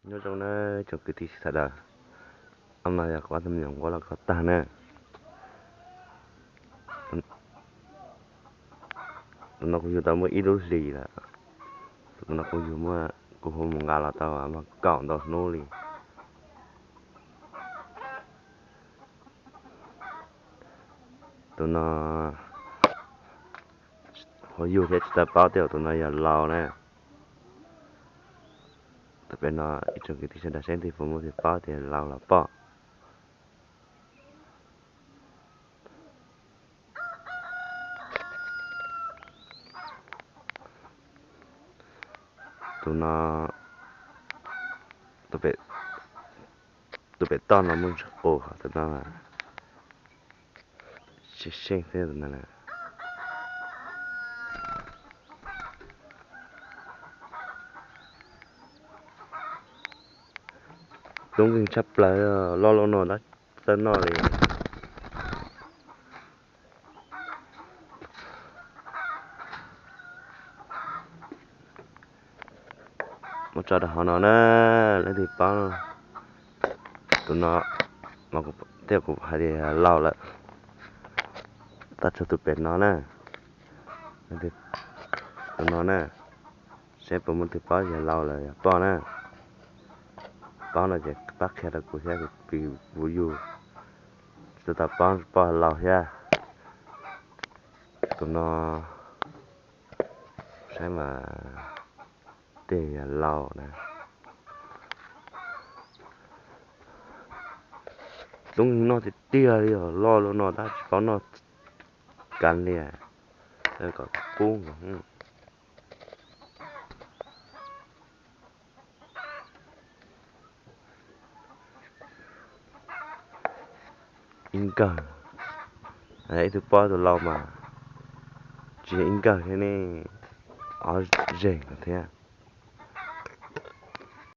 Nyob zoo na tsoom kwv tij sawv daws, ob no yog kuv ob tug me nyuam nquab los kho tag na. Tus no kuv yug tau muaj ib lub hlis lawm. Tus no kuv yug muaj, kuv hu mus nqa los tau muaj kaum ntau hnub li. Tus no ho yug thiab tsis tau paub tias tus no yog lau na. Tus pem no ib tsoom kwv tij sawv daws saib ntej puas muaj tus paub tias lau los poj. Tus no, tus pem toj no muaj ntsis qus, tus no tsis seej xwb tus no. Tub nkeeg tshaj plaws, loj loj no tab txawj noj li. Muab tso rau hauv no na, leej twg paub. Tus no, thiab kuv hais tias lau lawm, tab tsuas tus pem no na, tus no na, saib puas muaj tus paub yog lau los yog poj na. Paub no ces pab qhia rau kuv thiab, kuv yug tsis tau paub poj lau thiab. Tus no saib mas tej yog lau na. Tub noj tiag tiag li os, loj loj no tab tsis paub noj kav liam, kom qub nkaus. Ib nkawg, ib tug poj tus lau mas tsis yog ib nkawg thiab ne, ob zeg no thiab.